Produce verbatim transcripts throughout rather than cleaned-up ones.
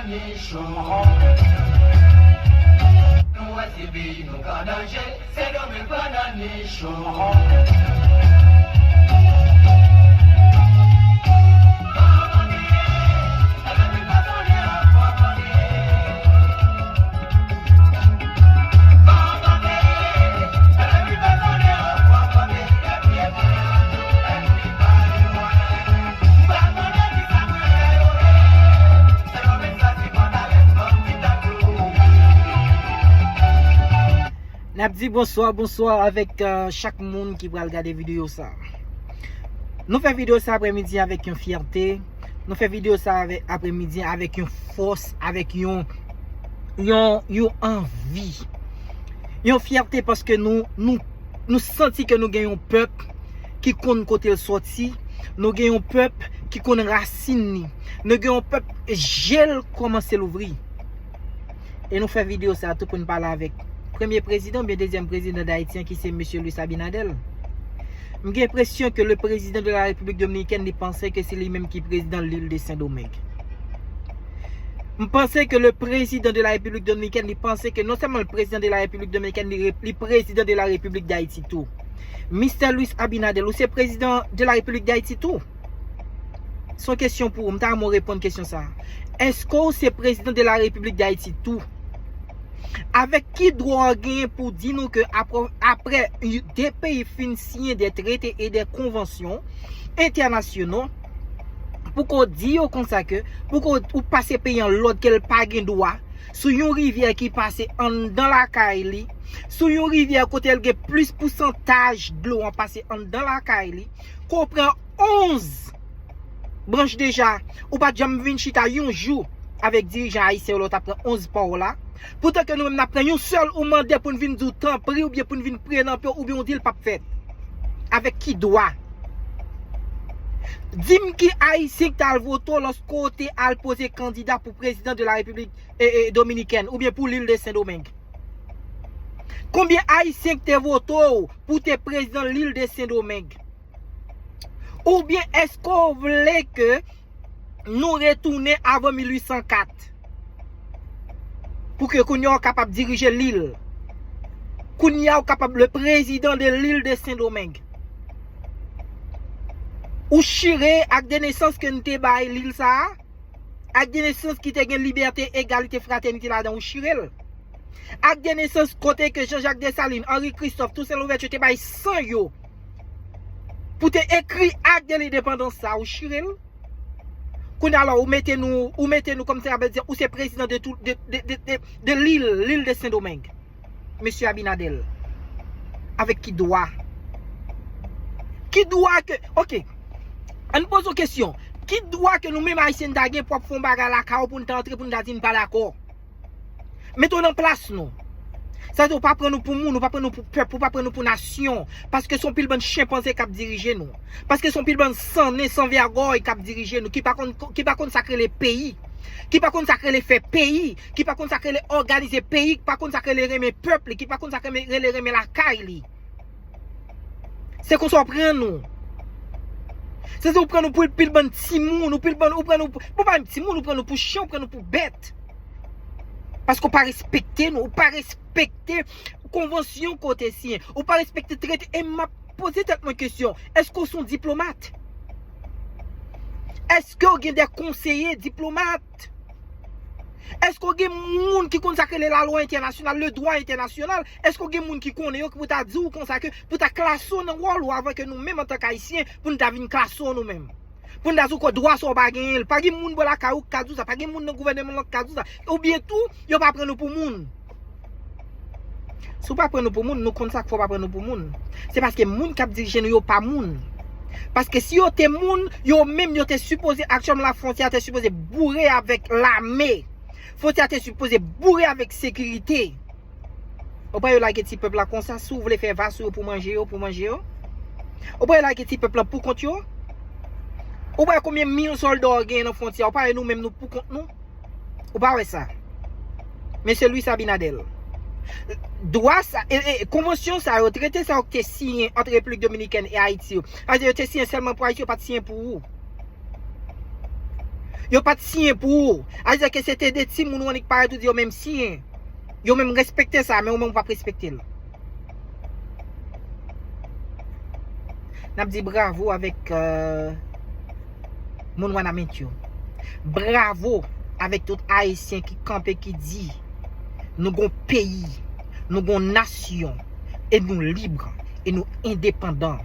Nou wè se peyi nou k an danje, Sendomeng pa nan nichon. N ap di bonswa, bonswa avèk euh, chak moun ki pral gade videyo sa. Nou fè videyo sa aprèmidi avèk yon fyète. Nou fè videyo sa avè- aprèmidi avèk yon fòs, avèk yon yon yon anvi. Yon fyète paske nou nou nou santi ke nou gen yon pèp ki konn kote l sòti. Nou gen yon pèp ki konn rasin li. Nou gen yon pèp je l kòmanse louvri. E nou fè videyo sa tou pou n pale avèk premye prezidan oubyen dezyèm prezidan Dayiti an ki se mesye Luis Abinader. M gen enpresyon ke le président de la République dominicaine li panse ke se li menm ki prezidan lil de Sendomeng. M panse ke le président de la République dominicaine li panse ke non sèlman le président de la République dominicaine li, re- li prezidan de la République d'Haïti tou. Mister Luis Abinader, ou se prezidan de la République d'Haïti tou? Se yon kesyon pou ou, m ta renmen w reponn kesyon sa. Èske w se prezidan de la République d'Haïti tou? Avèk ki dwa w genyen pou di nou ke apre, apre de peyi fin siyen de trete e de konvansyon entènasyonal, pou ko di yo konsa ke pou ko ou pase peyi an lòd ke l pa gen dwa sou yon rivyè ki pase anndan lakay li, sou yon rivyè kote l gen plis pousantaj dlo an pase anndan lakay li, ko pran onz branch deja, ou pa t janm vin chita yon jou avèk dirijan ayisyen yo lè w t ap pran onz pa w la. Poutan ke nou menm n ap pran yon sèl ou mande pou n vin di w tanpri oubyen pou n vin priye nan pye w oubyen w di l p ap fèt. Avèk ki dwa? Di m ki ayisyen ki t al vote w lòske w te al poze kandida pou prezidan de la repiblik e, e, dominikèn oubyen pou lil de Sendomeng? Konbyen ayisyen ki te vote w pou te prezidan lil de Sendomeng? Oubyen èske w vle ke nou retounen avan mil uit san kat? Pou ke kounye a w kapab dirije lil. Kounye a w kapab le prezidan de lil de Sendomeng. Ou chire ak de nesans ke n te bay lil sa a? Ak de nesans ki te gen libète, egalite, fratènite ladan ou chire l. Ak de nesans kote ke Jean Jacques Dessalines, Henri Christophe, Toussaint Louverture te bay san yo pou te ekri ak de lendepandans sa ou chire l. Kounye a la ou mete nou, ou mete nou kòm se a vle di ou se prezidan de tout de, de, de, de, de lil, lil de Sendomeng. Mesye Abinader. Avèk ki dwa? Ki dwa ke, oke, ann poze w kesyon. Ki dwa ke nou menm ayisyen n ta gen pou ap fè yon bagay lakay ou pou n ta antre pou n ta di n pa dakò? Mete w nan plas nou. Sa vle di ou pa pran nou pou moun, ou pa pran nou pou pèp, ou pa pran nou pou nasyon. Paske se yon pil bann chenpanze k ap dirije nou. Paske se yon pil bann sannen, sanvègòy k ap dirije nou, ki pa konn, ki pa konn sa k rele peyi. Ki pa konn sa k rele fè peyi, ki pa konn sa k rele òganize peyi, ki pa konn sa k rele renmen pèp li, ki pa konn sa k rele renmen lakay li. Se konsa w pran nou. Se di w pran nou pou pil bann timoun, ou pil bann, ou pran nou pou, bon, pa menm timoun, ou pran nou pou chen, ou pran nou pou bèt. Paske w pa respekte nou, ou pa respekte konvansyon kote siyen, ou pa respekte trete, e m ap poze tèt mwen kesyon, èske w se yon diplomat? Èske w gen de konseye diplomat? Èske w gen moun ki konn sa k rele lalwa entènasyonal, le dwa entènasyonal? Èske w gen moun ki konnen yo ki pou ta di w konsa ke pou ta klase w nan wòl ou avan ke nou menm antank ayisyen pou n ta vin klase w nou menm? Pou n ta di w ke dwa sa w pa genyen l. Pa gen moun bò lakay ou k ka di w sa, pa gen moun nan gouvènman lan k ka di w sa. Oubyen tou, yo pa pran nou pou moun. Si w pa pran nou pou moun, nou konn sa k fè w pa pran nou pou moun. Se paske moun k ap dirije nou yo pa moun. Paske si yo te moun, yo menm yo te sipoze, aktyèlman lafwontyè a te sipoze boure avèk lame. Fwontyè a te sipoze boure avèk sekirite. Ou pa yo lage ti pèp la konsa, si w vle fè va sou yo pou manje yo, pou manje yo. Ou pa yo lage ti pèp la pou kont yo. Ou pa yo konbyen mil sòlda w gen nan fwontyè a, ou pa yo nou menm nou pou kont nou. Ou pa wè sa? Mesye Luis Abinader. Dwa sa, e, e, konvansyon sa yo, trete sa yo ki te siyen ant Repiblik Dominikèn e Ayiti yo. Sa vle di yo te siyen sèlman pou Ayiti, yo pa t siyen pou ou. Yo pa t siyen pou ou. Sa vle di ke se te de timoun ou annik parèt ou di yo menm siyen. Yo menm respekte sa, men ou menm ou p ap respekte l. N ap di bravo avèk, euh, moun Wanament yo. Bravo avèk tout Ayisyen ki kanpe, ki di nou gon peyi, nou gon nasyon, e nou lib, e nou endepandan.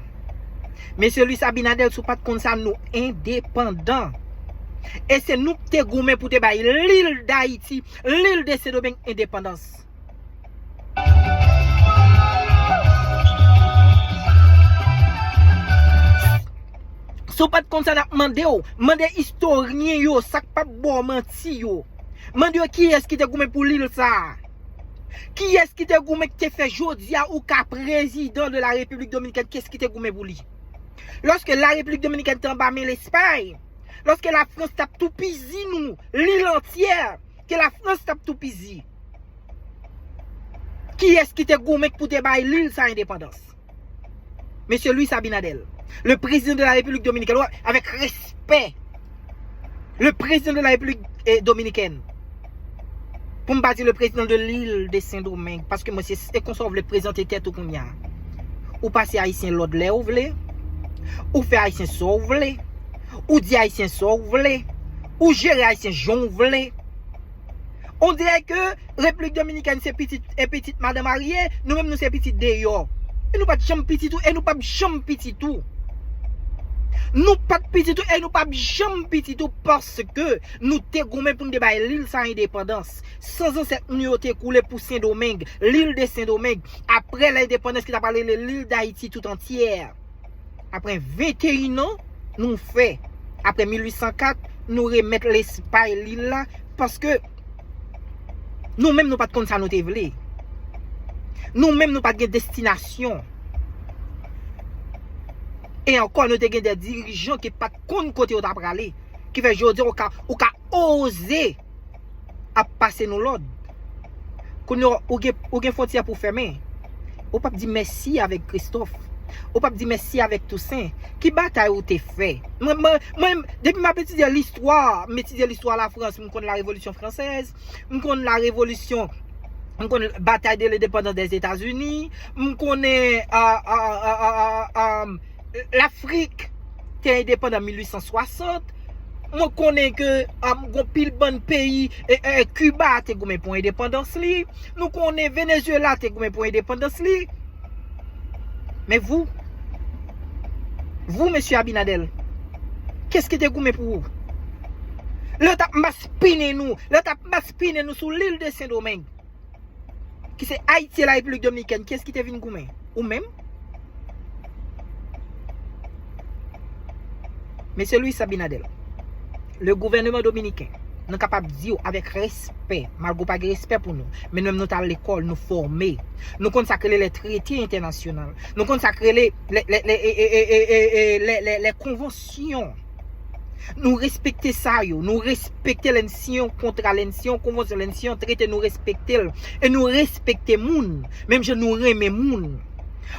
Mesye Luis Abinader, si w pa t konn sa, nou endepandan. E se nou ki te goumen pou te bay lil Dayiti, lil de Sendomeng endepandans. Si w pa t konn sa, n ap mande w, mande istoryen yo, sa k p ap ba w manti yo. Mande yo kiyès ki te goumen pou lil sa a. Kiyès ki te goumen ki te fè jodi a ou ka prezidan de la Repiblik Dominikèn, kiyès ki te goumen pou li? Lòske la Repiblik Dominikèn te anba men Lespay, lòske Lafrans t ap toupizi nou, lil antyè, ke Lafrans t ap toupizi. Kiyès ki te goumen pou te bay lil sa endepandans? Mesye Luis Abinader, le président de la République dominicaine, avèk respè, le président de la République, eh, dominicaine. Pou m pa di le président de l'île de Saint-Domingue, paske mwen se, se konsa w vle prezante tèt ou kounye a. Ou pase Ayisyen lòd lè ou vle, ou fè Ayisyen sa w vle, ou di Ayisyen sa w vle, ou jere Ayisyen jan w vle. On dirè ke Repiblik Dominikèn se pitit, e pitit madanm marye, nou menm nou se pitit deyò. E nou pa t janm pitit ou, e nou p ap janm pitit ou. Nou pa t pitit ou, e nou p ap janm pitit ou, paske nou te goumen pou n te bay lil sa endepandans. San zansèt nou yo te koule pou Sendomeng, lil de Sendomeng. Apre lendepandans ki ta pral rele lil Dayiti tout antyè. Apre venteyen an, nou fè. Apre mil uit san kat, nou remèt Lespay lil la, paske nou menm nou pa t konn sa nou te vle. Nou menm nou pa t gen destinasyon. E ankò, nou te gen de dirijan ki pa t konn kote yo ta prale. Ki fè jodi a, ou ka, ou ka oze ap pase nou lòd. Kounye a, ou gen, ou gen fwontyè pou fèmen. Ou p ap di mèsi avèk Christophe. Ou p ap di mèsi avèk Toussaint. Ki batay ou te fè? Mwen, mwen, mwen, depi m ap etidye listwa, m etidye listwa Lafrans, m konn la Révolution française, m konn la Révolution, m konn batay de l'indépendance des États-Unis, m konnen, a, a, a, a, a, a, Lafrik te endepandan mil uit san swasant. Mwen konnen ke, um, gon pil bann peyi, e, e, Kiba te goumen pou endepandans li. Nou konnen Venezuela te goumen pou endepandans li. Men vous, vous, mesye Abinader, kiyès ki te goumen pou ou? Lè yo t ap maspinen nou, lè yo t ap maspinen nou sou lil de Sendomeng, ki se Ayiti e la Repiblik Dominikèn, kiyès ki te vin goumen? Ou menm? Mesye Luis Abinader, le gouvènman dominiken, nou kapab di w avèk respè, malgre w pa gen respè pou nou, men nou menm nou t al lekòl, nou fòme. Nou konn sa k rele lè trete entènasyonal. Nou konn sa k rele lè, lè, lè, e, e, lè, lè, lè konvansyon. Nou respekte sa yo, nou respekte lè n siyen yon kontra, lè n siyen yon konvansyon, lè n siyen yon trete, nou respekte l. E nou respekte moun, menm jan nou renmen moun.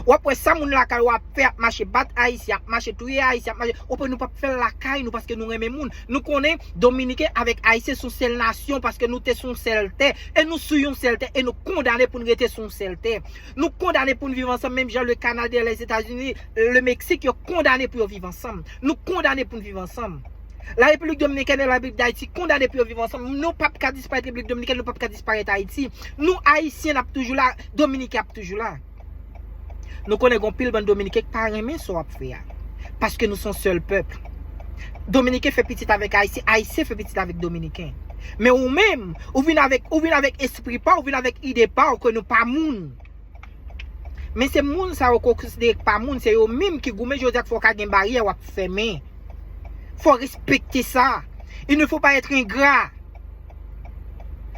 W ap wè sa moun lakay ou ap fè, ap mache bat Ayisyen, ap mache touye Ayisyen, ap mache, w ap wè nou p ap fè l lakay nou paske nou renmen moun. Nou konnen Dominiken avèk Ayisyen se yon sèl nasyon paske nou te sou yon sèl tè, e nou sou yon sèl tè, e nou kondane pou n rete sou yon sèl tè. Nou kondane pou n viv ansanm, menm jan le Kanada, Lèzetazini, le Meksik, yo kondane pou yo viv ansanm. Nou kondane pou n viv ansanm. La Repiblik Dominikèn e la Repiblik Dayiti kondane pou yo viv ansanm. Nou p ap ka disparèt Repiblik Dominikèn, nou p ap ka disparèt Ayiti. Nou Ayisyen, n ap toujou la, Dominiken ap toujou la. Nou konnen gon pil bann Dominiken ki pa renmen sa w ap fè a. Paske nou se yon sèl pèp. Dominiken fè pitit avèk Ayisyen, Ayisyen fè pitit avèk Dominiken. Men ou menm, ou vin avèk, ou vin avèk espri pa w, ou vin avèk ide pa w ke nou pa moun. Men se moun sa yo ke w konsidere k pa moun, se yo menm ki goumen jodi a k fè w ka gen baryè w ap fèmen. Fò w respekte sa. Il ne faut pas être ingrat.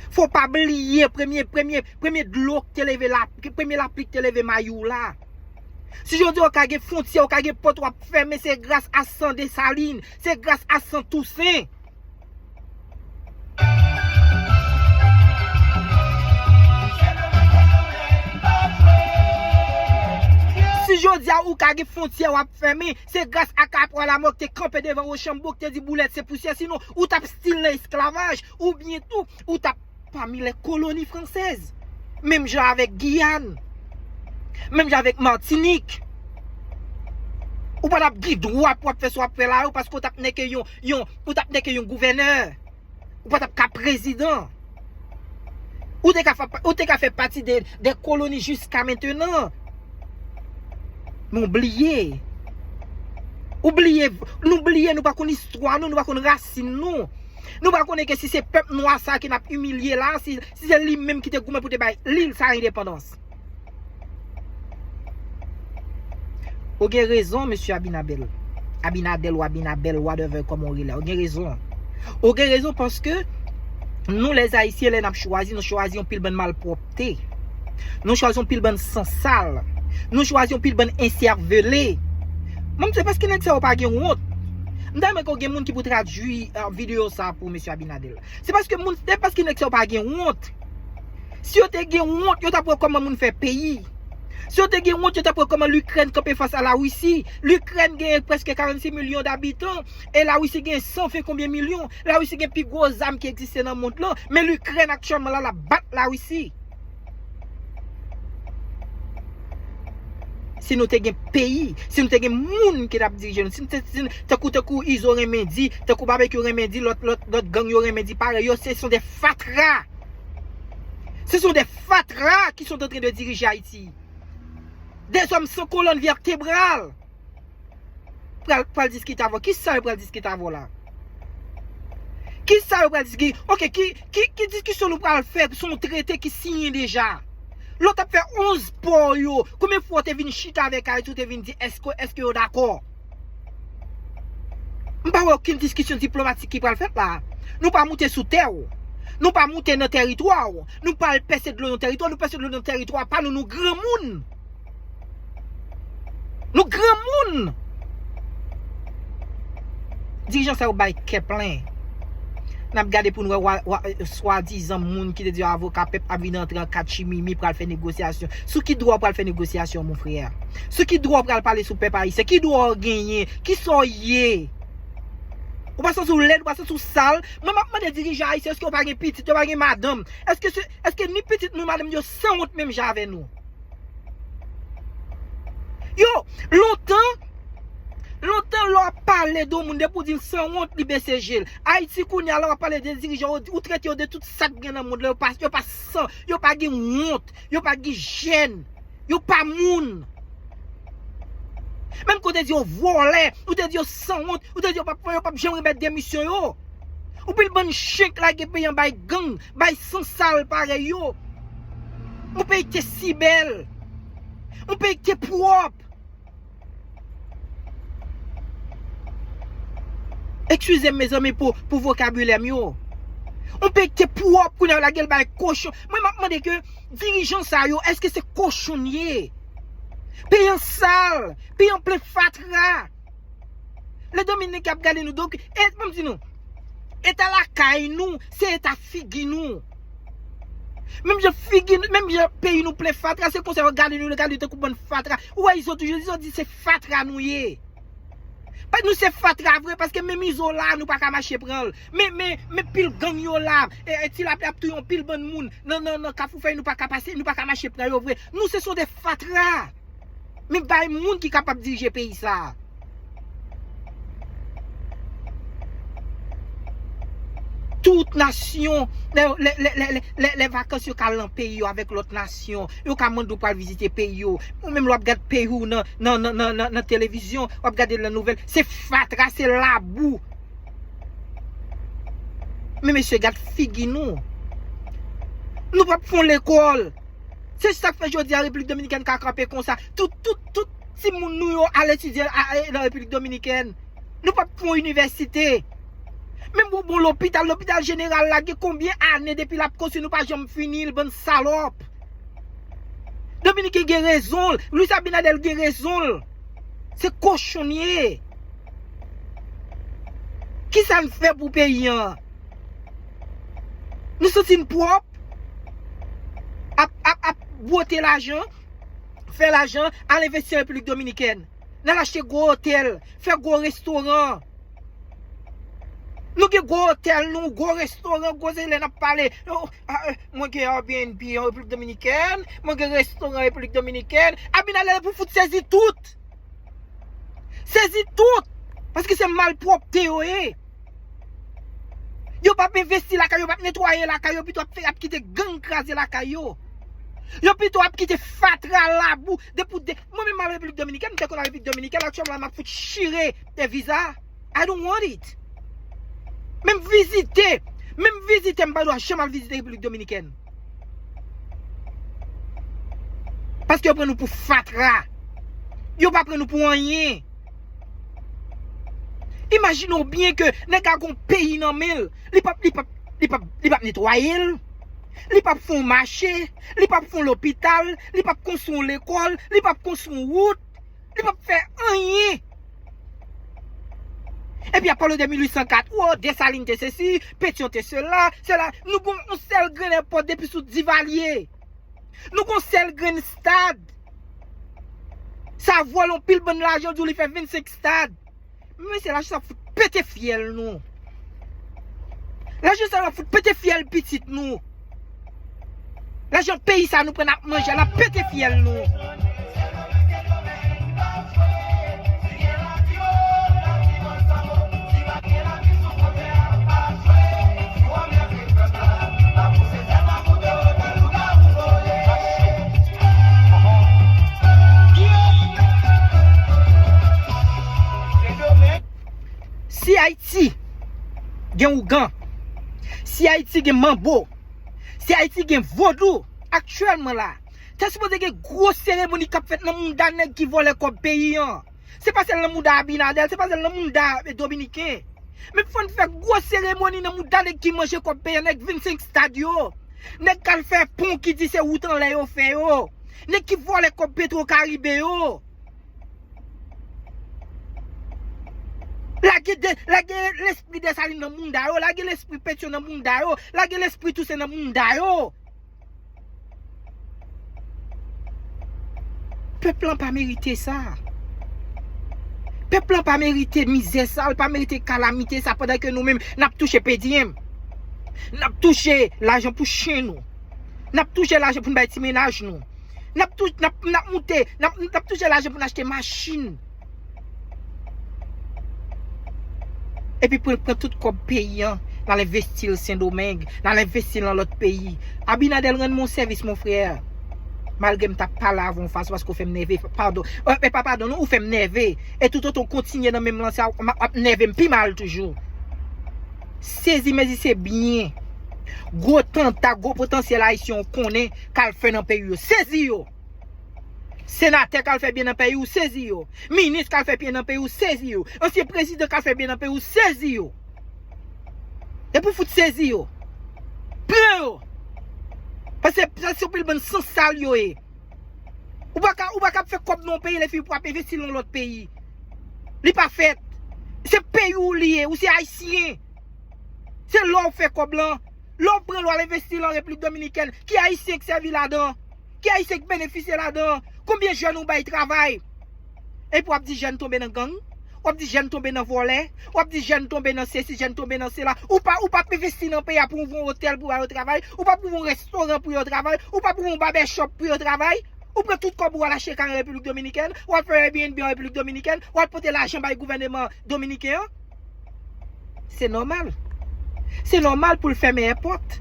Fò w pa bliye premye, premye, premye dlo k te leve la, premye lapli k te leve mayi w la. Si jodi a w ka gen fwontyè, w ka gen pòt w ap fèmen, se gras a san Desalin, se gras a san Tousen. Si Jodi a ou ka gen fwontyè w ap fèmen, se gras a Kapwa Lamò ki te kanpe devan Wochanbo ki te di boulèt se pousyè, sinon ou t ap still nan esklavaj, oubyen tou ou t ap pami les colonies françaises. Menm jan avèk Giyàn, menm jan avèk Matinik. Ou pa t ap gen dwa pou w ap fè sa w ap fè la yo paske w t ap nèke yon, yon, ou t ap nèke yon gouvènè. Ou pa t ap ka prezidan. Ou te ka fè, ou te ka fè pati de, de koloni jiska mentenan. Men w bliye. Ou bliye, nou bliye, nou pa konn istwa nou, nou pa konn rasin nou. Nou pa konnen ke si se pèp nwa sa ke n ap imilye la, si, si se li menm ki te goumen pou te bay lil sa endepandans. Ou gen rezon, mesye Abinabel. Abinadel ou Abinabel, whatever, kòman ou rele. Ou gen rezon. Ou gen rezon paske nou, les Haïtiens, lè n ap chwazi, nou chwazi yon pil bann malpwòpte. Nou chwazi yon pil bann sansal. Nou chwazi yon pil bann ensèvele. Mwen, se paske nèg sa yo pa gen wont. M ta renmen ke gen moun ki pou tradui, eh, videyo sa pou mesye Abinadel. Se paske moun, se paske nèg sa yo pa gen wont. Si yo te gen wont, yo t ap wè kòman moun fè peyi. Si yo te gen wont, yo t ap wè kòman Likrèn kanpe fas a Larisi. Likrèn genyen prèske karannsis milyon dabitan, e Larisi genyen san ven konbyen milyon. Larisi gen pi gwo zam ki egziste nan mond lan, men Likrèn aktyèlman la, l ap bat Larisi. Si nou te gen peyi, si nou te gen moun ki t ap dirije nou, si nou te, si nou, tankou, tankou Izo renmen di, tankou Babekyou renmen di, lòt, lòt, lòt gang yo renmen di, parèy yo, ce sont des fatra. Ce sont des fatra qui sont en train de diriger Haïti. Des hommes sans colonne vertébrale. Pral, pral diskite avè w. Kisa yo pral diskite avè w la? Kisa yo pral diskite? Ok, ki, ki, ki diskisyon nou pral fè sou yon trete ki siyen deja? Lè w t ap fè onz pò yo, konbyen fwa w te vin chita avèk Ayiti, w te vin di èske, èske yo dakò? M pa wè okenn diskisyon diplomatik ki pral fèt la. Nou pa moute sou tè w. Nou pa moute nan tèritwa w. Nou pa al pèse dlo nan tèritwa w. Nou pèse dlo nan tèritwa pa nou, nou granmoun. Nou granmoun. Dirijan sa yo bay kè plen. N ap gade pou n wè wa, wa, swadizan moun ki te di yo avoka pèp ap vin antre an katchimimi pral fè negosyasyon. Sou ki dwa w pral fè negosyasyon, mon frè? Sou ki dwa w pral pale sou pèp ayisyen? Ki dwa w genyen? Kisa w ye? Ou pa santi w lèd, ou pa santi w sal? Mwen, m ap mande dirijan ayisyen, èske yo pa gen pitit, yo pa gen madanm? Èske se, èske ni pitit nou, madanm yo sanwont menm jan avè nou? Yo, lontan, lontan lè w ap pale de yon moun, depi w di l sanwont, li bese je l. Ayiti kounye a, lè w ap pale de dirijan, ou, ou trete yo de tout sa k gen nan mond lan, yo pa, yo pa san, yo pa gen wont, yo pa gen jèn, yo pa moun. Menm ke w te di yo vòlè, ou te di yo sanwont, ou te di yo p ap, yo p ap janm remèt demisyon yo. Ou pil bann chen k lage peyi an bay gang, bay sansal parèy yo. Yon peyi ki te si bèl. Yon peyi ki te pwòp. Eskize m, mezanmi, pou, pou vokabilè m yo. Yon peyi ki te pwòp, kounye a yo lage l bay kochon. Mwen, m ap mande ke dirijan sa yo, èske se kochon n ye? Peyi an sal, peyi an plen fatra. Lè Dominiken ap gade nou, donk, e, ban m di nou, eta lakay nou, se eta figi nou. Menm jan figi nou, menm jan peyi nou plen fatra, se konsa yo gade nou, yo gade nou tankou bann fatra. Ou wè Izo toujou, Izo di se fatra nou ye. Pa, nou se fatra vre, paske menm Izo la, nou pa ka mache pran l. Men, men, men pil gang yo la, e, e, Ti Lapli ap touye yon pil bann moun nan, nan, nan Kafou Fèy, nou pa ka pase, nou pa ka mache pran yo vre. Nou se son de fatra. Men bay moun ki kapab dirije peyi sa. Tout nasyon, lè, lè, lè vakans yo ka al nan peyi yo avèk lòt nasyon, yo ka mande w pral vizite peyi yo. Ou menm lè w ap gad peyi w nan, nan, nan, nan, nan, nan televizyon, w ap gade nan nouvèl, se fatra, se labou. Men mesye, gad figi nou. Nou p ap fè yon lekòl. Se sa k fè jodi a Repiblik Dominikèn ka kanpe konsa. Tout, tout, tout timoun nou yo al etidye a, a, nan Repiblik Dominikèn. Nou p ap fè yon inivèsite. Menm bon, bon lopital, lopital jeneral la gen konbyen ane depi l ap konstwi, nou pa janm fini l, bann salòp. Dominiken gen rezon l, Luis Abinader gen rezon l. Se kochon n ye. Kisa n fè pou peyi an? Nou santi n pwòp? Ap, ap, ap bwote lajan, Fè lajan, al envesti an Repiblik Dominikèn. N al achte gwo otèl, fè gwo restoran. Nou gen gwo otèl nou, gwo restoran, gwo zile n ap pale. Oh, ah, eh, mwen gen Airbnb an Repiblik Dominikèn, mwen gen restoran Repiblik Dominikèn. Abinader pou fout sezi tout. Sezi tout. Paske se malpwòpte yo ye. Yo p ap envesti lakay yo, p ap netwaye lakay yo, pito ap fè, ap kite gang kraze lakay yo. Yo pito ap kite fatra, labou, depi w de, mwen menm al Repiblik Dominikèn, m te konn al Repiblik Dominikèn, aktyèlman la m ap fout chire de viza. I don't want it. Menm vizite, menm vizite, m pa dwe janm al vizite Repiblik Dominikèn. Paske yo pran nou pou fatra. Yo pa pran nou pou anyen. Imajine w byen ke nèg la gon peyi nan men l. Li p ap, li p ap, li p ap, li p ap netwaye l. Li p ap fè yon mache. Li p ap fè yon lopital. Li p ap konstwi yon lekòl. Li p ap konstwi yon wout. Li p ap fè anyen. Epi y ap pale de mil uit san kat. O, Desalin te sesi, Petyon te sela, sela. Nou gon yon sèl grenn èpòt depi sou Divalye. Nou gon sèl grenn stad. Sa vòlè yon pil bann lajan, di w li fè vennsenk stad. Men se lajan sa fout pete fyèl nou. Lajan sa ap fout pete fyèl pitit nou. Lajan peyi sa nou pran n ap manje, n ap pete fyèl nou. Si Ayiti gen ougan, si Ayiti gen manbo, si Ayiti gen vodou, aktyèlman la, ta sipoze gen gwo seremoni k ap fèt nan mouda nèg ki vòlè kòb peyi an. Se pa sèl nan mouda Abinader, se pa sèl nan mouda, eh, dominiken. Men fò n fè gwo seremoni nan mouda nèg ki manje kòb peyi an, nèg vennsenk stad yo. Nèg k al fè pon ki di se wout anlè yo fè yo. Nèg ki vòlè kòb Petro Karibe yo. Lage de, lage lespri Desalin nan mouda yo, lage lespri Petyon nan mouda yo, lage lespri Tousen nan mouda yo. Pèp lan pa merite sa. Pèp lan pa merite mizè sa, l pa merite kalamite sa pandan ke nou menm n ap touche pedyenm. N ap touche lajan pou chen nou. N ap touche lajan pou n bay ti mennaj nou. N ap tou, n ap, n ap moute, n ap, n ap touche lajan pou n achte machin. Epi pou l pran tout kòb peyi an, n al envesti l Sendomeng, n al envesti l nan lòt peyi. Abinader rann mwen yon sèvis, mon frè. Malgre m t ap pale avè w fason paske w fè m nève, padon. E pa padon non, ou fè m nève. E toutotan w kontinye nan menm lanse a, w ap nève m pi mal toujou. Sezi, mezi se byen. Gwo tanta, gwo potansyèl ayisyen w konnen k al fè nan peyi yo. Sezi yo! Senatè k al fè byen nan peyi w, sezi yo. Minis k al fè byen nan peyi w, sezi yo. Ansyen prezidan k al fè byen nan peyi w, sezi yo. E pou fout sezi yo. Pran yo. Paske sa se yon pil bann sansal yo ye. Ou pa ka, ou pa ka ap fè kòb nan yon peyi, lè fini pou ap envesti l nan lòt peyi. Li pa fèt. Se peyi w li ye, ou se ayisyen. Se lè w fè kòb lan, lè w pran l w al envesti l an Repiblik Dominikèn, ki ayisyen k sèvi ladan? Ki ayisyen k benefisye ladan? Konbyen jèn ou bay travay? Epi w ap di jèn tonbe nan gang? W ap di jèn tonbe nan vòlè? W ap di jèn tonbe nan sesi, jèn tonbe nan sela? Ou pa, ou p ap envesti nan peyi a pou w ouvri yon otèl pou ba yo travay? Ou p ap ouvri yon restoran pou yo travay? Ou p ap ouvri yon babèchòp pou yo travay? Ou pran tout kòb ou al achte kay an Repiblik Dominikèn, w al fè Airbnb an Repiblik Dominikèn, w al pote lajan bay gouvèneman dominiken an. Se nòmal. Se nòmal pou l fèmen èpòt.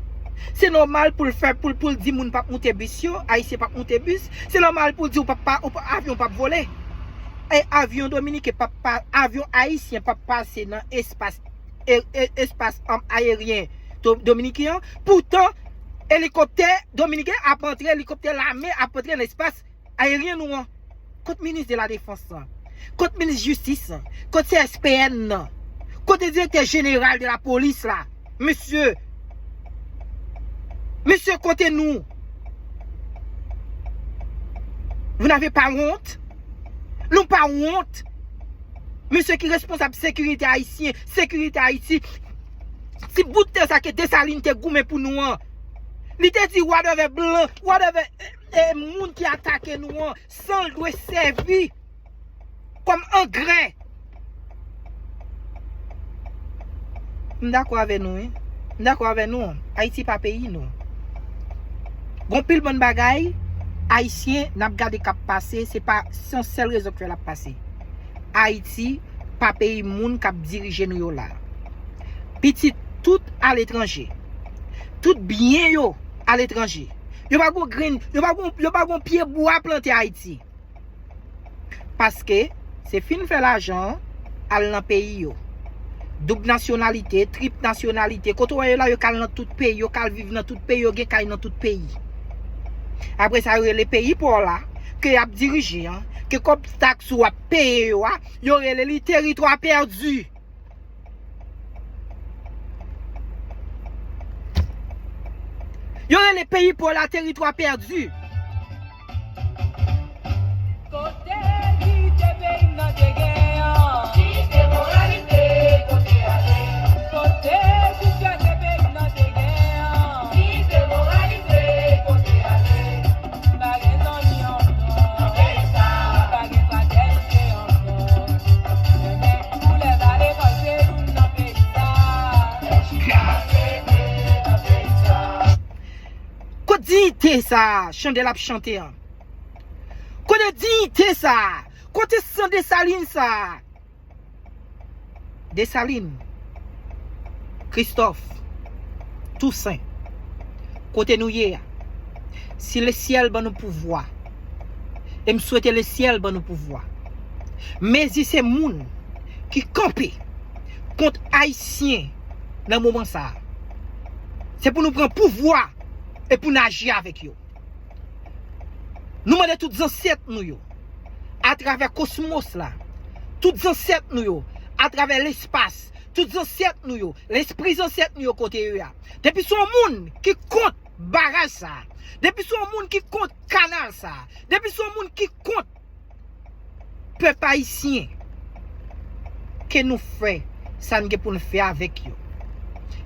Se nòmal pou l fè, pou l, pou l di moun p ap moute bis yo, ayisyen p ap moute bis. Se nòmal pou l di w p ap pa, ou p, avyon p ap vole. E avyon dominiken p ap pa, avyon ayisyen p ap pase nan espas, e, e, espas, um, ayeryen do-, dominiken an. Poutan, elikoptè dominiken ap antre, elikoptè lame ap antre nan espas ayeryen nou an. Kot minis de la defans lan? Kot minis jistis lan? Kot C S P N nan? Kote direktè jeneral de la polis la? Mesye, mesye, kote nou? Vous n'avez pas honte? Nou pa wont? Mesye ki responsab sekirite ayisyen, sekirite Ayiti, ti bout tè sa ke Desalin te goumen pou nou an, Li te di whatever blan, whatever, eh, eh, moun ki atake nou an, san l dwe sèvi kòm angrè. M dakò avè nou, wi. M dakò avè nou. Ayiti pa peyi nou. Gon pil bann bagay, Ayisyen, n ap gade k ap pase, se pa, se yon sèl rezon k fè l ap pase. Ayiti pa peyi moun k ap dirije nou yo la. Pitit tout aletranje. Tout byen yo aletranje. Yo pa gon grenn, yo pa gon, yo pa gon pye bwa plante Ayiti. Paske se fin fè lajan an, al nan peyi yo. Doub nasyonalite, trip nasyonalite, kote w wè yo la, yo k al nan tout peyi, yo k al viv nan tout peyi, yo gen kay nan tout peyi. Apre sa, yo rele peyi pa w la, ke y ap dirije an, ke kòb taks ou ap peye yo a, yo rele li teritwa pèdi. Yo rele peyi pa w la teritwa pèdi. Kote ki te peyi m nan te gen an? Ki te moralite kote ale? Kote ki fyète peyi m nan te gen an? Ki te moralite kote ale? Pa gen zanmi ankò. Pa gen fratènite ankò. Koulè vale kòl se youn nan peyi sa. Kot diyite sa a, Chandèl ap chante an? Kote diyite sa a? Kote san Desalin sa a? Desalin, Kristòf, Tousen, kote nou ye a? Si lesyèl ban nou pouvwa, e m swete lesyèl ban nou pouvwa, mezi se moun ki kanpe kont Ayisyen nan moman sa a. Se pou nou pran pouvwa e pou n aji avèk yo. Nou mande tout zansèt nou yo, atravè kosmos la, tout zansèt nou yo, atravè lespas, tout zansèt nou yo, lespri zansèt nou yo kote yo ye a. Depi se yon moun ki kont baraj sa a, depi se yon moun ki kont kanal sa a, depi se yon moun ki kont pèp ayisyen, ke nou fè sa n gen pou n fè avèk yo.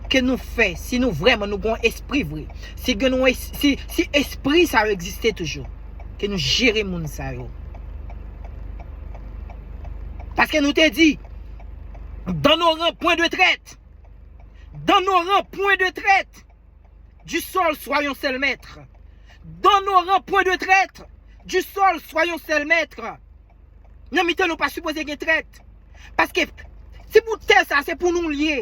Ke nou fè, si nou vrèman nou gon espri vre, si gen nou es-, si, si espri sa yo egziste toujou, ke nou jere moun sa yo. Paske nou te di, dans nos rangs point de traite. Dans nos rangs point de traite. Du sol, soyons seuls maîtres. Dans nos rangs, point de traite. Du sol, soyons seuls maîtres. Nan mitan nou pa sipoze gen trèt. Paske si pou tè sa se pou nou l ye,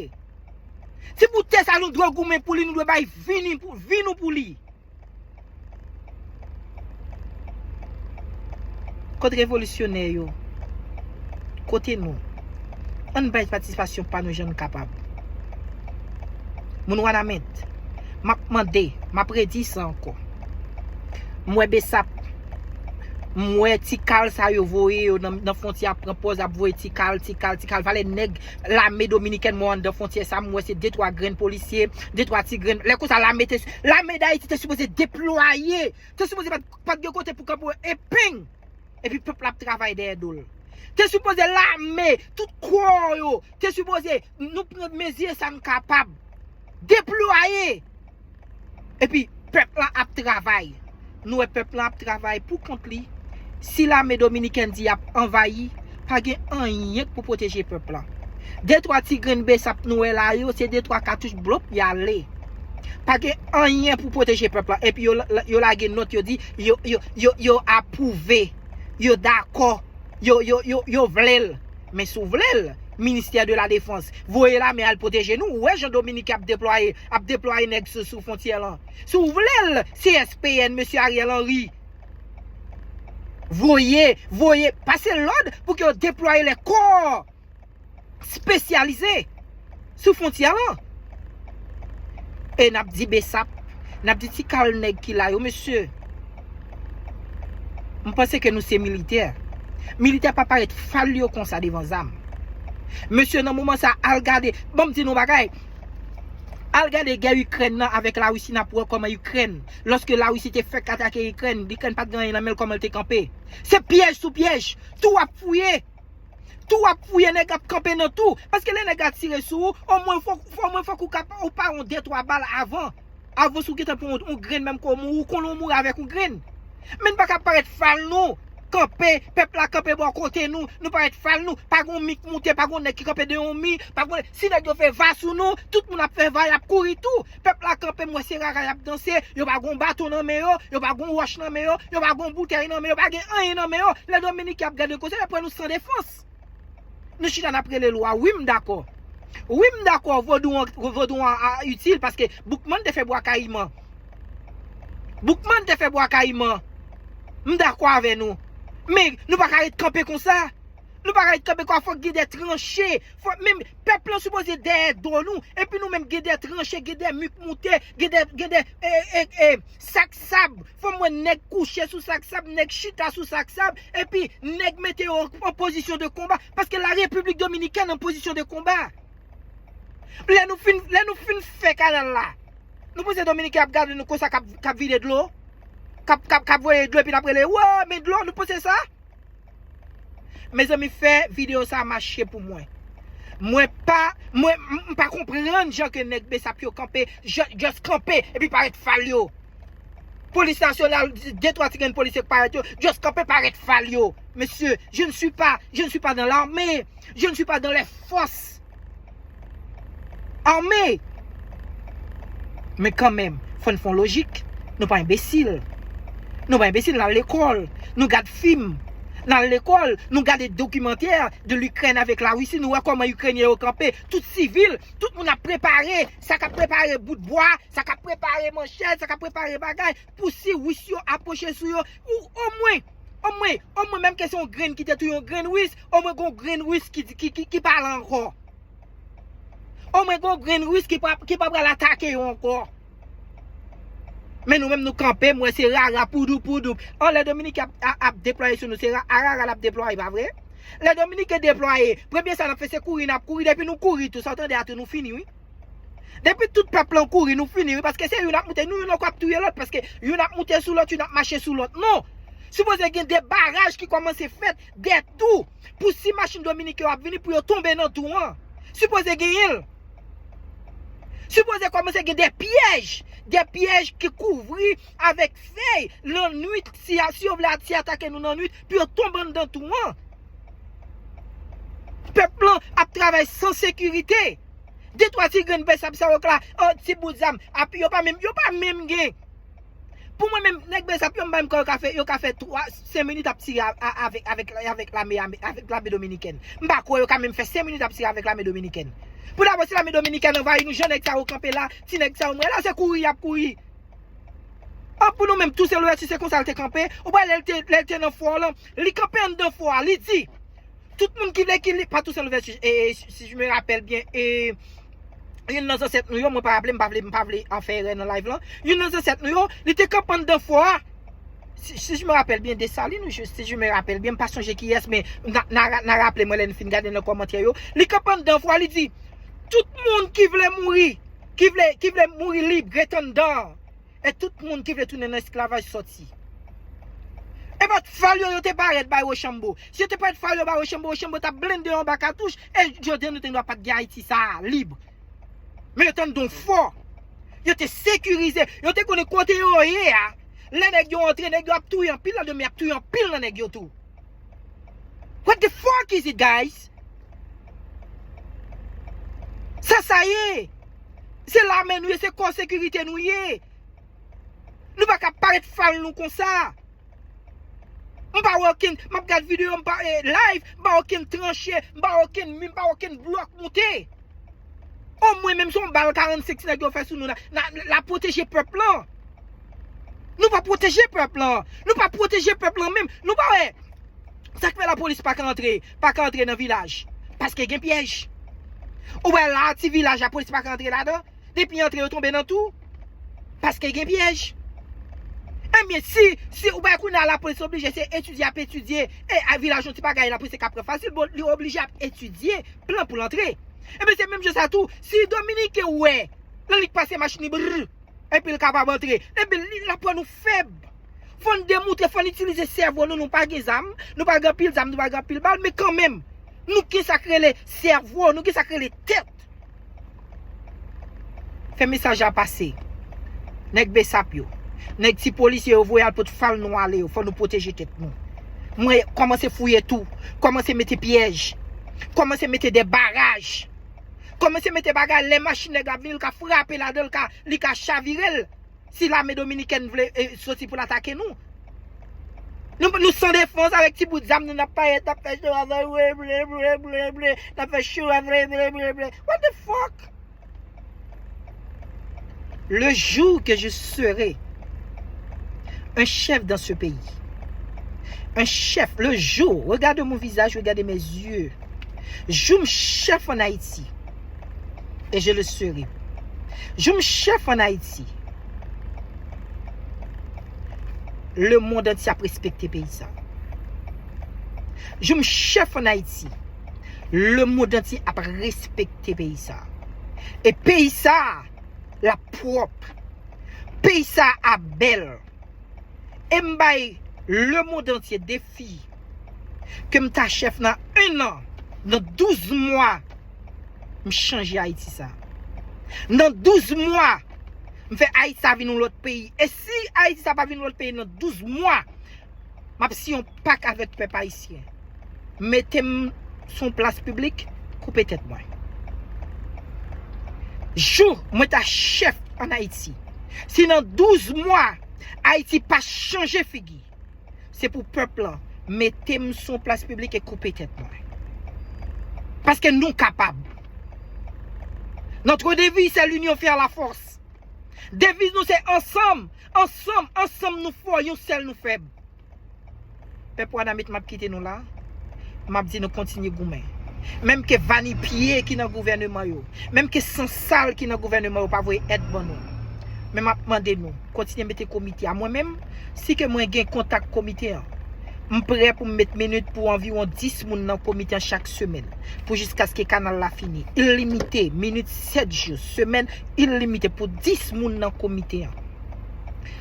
si pou tè sa nou dwe goumen pou li, nou dwe bay vi nou pou, vi nou pou li. Kot revolisyonè yo? Kote nou? Ann bay patisipasyon pa nou jan n kapab. Moun Wanament, m ap mande, m ap redi sa ankò. M wè Besap, m wè ti kal sa yo voye yo nan, nan fwontyè ap pran pòz, ap voye ti kal, ti kal, ti kal. Valè nèg lame dominikèn mwen anndan fwontyè sa, m wè se de twa grenn polisye, de twa ti grenn. Lè konsa lame te, lame Dayiti te sipoze deplwaye. Te sipoze pa t, pa t gen kote pou kanpe epeng. Epi pèp la ap travay dèyè do l. Te sipoze lame, tout kò yo. Te sipoze, nou pran mezi sa n kapab. Deplwaye. Epi pèp la ap travay. Nou wè pèp la ap travay pou kont li. Si lame dominikèn di y ap anvayi, pa gen anyen k pou pwoteje pèp la. De twa ti grenn Besap nou wè la yo, se de twa katouch blop y ale. Pa gen anyen pou pwoteje pèp la. Epi yo, yo lage nòt, yo di, yo, yo, yo, yo apwouve, yo dakò, yo, yo, yo, yo vle l. Men si w vle l, Ministè de la Defans, voye lame al pwoteje nou. Ou wè jan Dominiken ap deplwaye, ap deplwaye nèg sou, sou fwontyè lan. Si w vle l, C S P N, mesye Ariel Henry, voye, voye, pase lòd pou ke yo deplwaye lè kò espesyalize sou fwontyè lan. E n ap di Besap, n ap di ti kal nèg ki la yo, mesye. M panse ke nou se militè. Militè pa parèt fal yo konsa devan zam. Mesye, nan moman sa, al gade, ban m di nou bagay. Al gade gè Ikrèn nan avèk Larisi, n ap wè kòman Ikrèn, lòske Larisi te fèk atake Ikrèn, Ikrèn pa t gen anyen nan men l, kòman l te kanpe. Se pyèj sou pyèj. Tou ap fouye. Tou ap fouye, nèg ap kanpe nan tou. Paske lè nèg la tire sou ou, omwen fòk, omwen fòk ou ka, ou pa yon de twa bal avan. Avan si w gentan pran yon, yon grenn menm ke w mouri, ou konnen w mouri avèk yon grenn. Men n pa ka parèt fal nou. Kanpe, pèp la kanpe bò kote nou, nou parèt fal nou. Pa gon mi k moute, pa gon nèg ki kanpe de yon mi, pa gon, si nèg yo fè va sou nou, tout moun ap fè va, y ap kouri tou. Pèp la kanpe, m wè se rara y ap danse, yo pa gon baton nan men yo, yo pa gon wòch nan men yo, yo pa gon boutèy nan men yo, yo pa gen anyen nan men yo. Lè Dominiken ap gade nou konsa, y ap pran nou san defans. Nou chita n ap rele lwa. Wi, m dakò. Wi, m dakò, vodou an, vodou an a itil, paske Boukman te fè bwa kayiman. Boukman te fè bwa kayiman. M dakò avè nou. Men, nou pa ka ret kanpe konsa. Nou pa ka ret kanpe konsa, fòk gen de tranche. Fòk menm, pèp lan sipoze dèyè do nou. Epi nou menm gen de tranche, gen de mi k moute, gen de, gen de, e, e, e, sak sab. Fò m wè nèg kouche sou sak sab, nèg chita sou sak sab, epi nèg mete yo an, an pozisyon de konba. Paske la Repiblik Dominikèn an pozisyon de konba. Lè nou fin, lè nou fin fè kanal la, nou panse Dominiken ap gade nou konsa k ap, k ap vide dlo? K ap, k ap, k ap voye dlo epi n ap rele, "Wo, men dlo," nou panse sa? Mezanmi, fè videyo sa mache pou mwen. Mwen pa, mwen, m, m pa konprann jan ke nèg Besap yo kanpe, ju-, just kanpe, epi parèt fal yo. Polis nasyonal, de twa ti grenn polisye k parèt yo, just kanpe parèt fal yo. Mesye, je ne suis pas, je ne suis pas dans l'armée, je ne suis pas dans les forces armées. Men kanmenm, fò n fè yon lojik. Nou pa enbesil. Nou pa enbesil, n al lekòl, nou gad fim. N al lekòl, nou gade dokimantè de l'Ukraine avec la Russie, nou wè kòman Ikrenyen yo kanpe, tout sivil, tout moun ap prepare, sa k ap prepare bout bwa, sa k ap prepare manchèt, sa k ap prepare bagay, pou si Ris yo apwoche sou yo, ou omwen, omwen, omwen menm ke se yon grenn ki te touye yon grenn Ris, omwen gon grenn Ris ki, ki, ki, ki pa la ankò. Omwen gon grenn Ris ki pa, ki pa pral atake yo ankò. Men nou menm nou kanpe, m wè se rara, poudou, poudou. An lè Dominiken ap, ap, ap deplwaye sou nou, se ra-, rara l ap deplwaye, pa vre? Lè Dominiken deplwaye, premye sa n ap fè se kouri, n ap kouri, depi nou kouri tou, sa w tande a tou, nou fini, wi. Depi tout pèp lan kouri, nou fini, wi, paske se youn ap moute, nou youn ankò ap touye lòt, paske youn ap moute sou lòt, youn ap mache sou lòt. Non! Sipoze gen de baraj ki kòmanse fèt, de tou, pou si machin Dominiken yo ap vini, pou yo tonbe nan tou an. Sipoze genyen l. Sipoze kòmanse gen de pyèj, de pyèj ki kouvri avèk fèy, lannwit, si, si yo vle at-, si atake nou lannwit, pou yo tonbe anndan tou an. Pèp lan ap travay san sekirite. De twa ti grenn Besap sa yo k la, o, ti bout zam. Api yo pa menm, yo pa menm gen. Pou mwen menm, nèg Besap yo, m pa menm kwè yo ka fè, yo ka fè twa, senk minit ap tire a, a, avèk, avèk, avèk lame, avèk lame dominikèn. M pa kwè yo ka menm fè senk minit ap tire avèk lame dominikèn. Pou dabò, si lame dominikèn anvayi nou, jan nèg sa yo kanpe la, ti nèg sa yo, m wè la, se kouri y ap kouri. An, pou nou menm, Toussaint Louverture, se konsa l te kanpe. Ou wè, lè l te, lè l te nan fò lan, li kanpe anndan fò a, li di, tout moun ki vle ki lib, pa Toussaint Louverture, e, e, si, si je me rappelle bien, e, youn nan zansèt nou yo, mwen pa raple, m pa vle, m pa vle an fè erè nan live lan. Youn nan zansèt nou yo, li te kanpe anndan fò a. Si, si je me rappelle bien, Desalin ou je, si je me rappelle bien, m pa sonje kiyès, men n a, n a, n a raple mwen lè n fin gade nan kòmantè yo. Li kanpe anndan fò a, li di, tout moun ki vle mouri, ki vle, ki vle mouri lib, ret anndan. E tout moun ki vle tounen nan esklavaj sòti. E pa t fal yo, yo te parèt bay Wochanbo. Si yo te parèt fal yo bay Wochanbo, Wochanbo t ap blende yo anba katouch, e jodi a nou te dwa pa t gen Ayiti sa a, lib. Men yo t anndan fò. Yo te sekirize. Yo te konnen kote yo ye a. Lè nèg yo antre, nèg yo ap touye anpil ladan, men y ap touye anpil nan nèg yo tou. What the fuck is it, guys? Sa sa ye? Se lame nou ye, se kò sekirite nou ye. Nou pa ka parèt fal nou konsa. M pa wè okenn, m ap gad videyo, m pa, eh, live, m pa wè okenn tranche, m pa wè okenn mi, m pa wè okenn blòk moute. Omwen menm se yon bal karannsenk ti nèg yo fè sou nou la, la, la pwoteje pèp lan. Nou pa pwoteje pèp lan. Nou pa pwoteje pèp lan menm. Nou pa wè. Sa k fè lapolis pa ka antre, pa ka antre nan vilaj? Paske gen pyèj. Ou wè la, ti vilaj, lapolis pa ka antre ladan. Depi antre yo tonbe nan tou. Paske gen pyèj. Ebyen, si, si ou bay kounye a lapolis oblije se etidye ap etidye, e a vilaj yon ti bagay lapolis se ka pran fasil, bon, li oblije ap etidye plan pou l antre. Ebyen, se menm jan sa tou, si Dominiken wè, lè li pase machin li, brrr, epi l kapab antre, ebyen, li, l ap pran nou fèb. Fò n demoutre, fò n itilize sèvo nou, nou pa gen zam, nou pa gen anpil zam, nou pa gen anpil bal, men kanmenm, nou gen sa k rele sèvo, nou gen sa k rele tèt. Fè mesaj la pase. Nèg besap yo, nèg ti polisye yo voye al pot fal nou ale yo, fò nou pwoteje tèt nou. Mwen kòmanse fouye tou, kòmanse mete pyèj, kòmanse mete de baraj, kòmanse mete bagay lè machin nèg la vini, li ka frape ladan, li ka, li ka chavire l. Si lame dominikèn vle eh, soti pou l atake nou. Nou, nou san defans avèk ti bout zam nou n ap payèt, n ap fè show avè ble ble ble ble ble, n ap fè show avè ble ble ble. What the fuck? Le jour que je serai un chef dans ce pays, un chef, le jour, regardez mon visage, regardez mes yeux, jou m chèf an Ayiti, et je le serai, jou m chèf an Ayiti, le monde entier ap respekte peyi sa. Jou m chèf an Ayiti, le monde entier ap respekte peyi sa. E peyi sa, l ap pwòp. Peyi sa ap bèl. E m bay le monde entier defi ke m ta chèf nan en an, nan douz mwa, m chanje Ayiti sa. Nan douz mwa, m fè Ayiti sa vin yon lòt peyi. E si Ayiti sa pa vin yon lòt peyi nan douz mwa, m ap siyen yon pak avèk pèp ayisyen. Mete m sou yon plas piblik, koupe tèt mwen. Jou mwen ta chèf an Ayiti, si nan douz mwa Ayiti pa chanje figi, se pou pèp lan mete m sou yon plas piblik e koupe tèt mwen. Paske nou kapab. Notre devise, c'est l'union fait la force. Deviz nou se ansanm, ansanm, ansanm nou fò, yon sèl nou fèb. Pèp Wanament, m ap kite nou la. M ap di nou kontinye goumen. Menm ke vanipye ki nan gouvèneman yo, menm ke sansal ki nan gouvèneman yo pa voye èd ban nou. Men m ap mande nou, kontinye mete komite a. Mwen menm, si ke mwen gen kontak komite an, m prè pou m met minit pou anviwon dis moun nan komite an chak semèn, pou jiskaske kanal la fini. Ilimite, minit sèt jou, semèn ilimite pou dis moun nan komite an.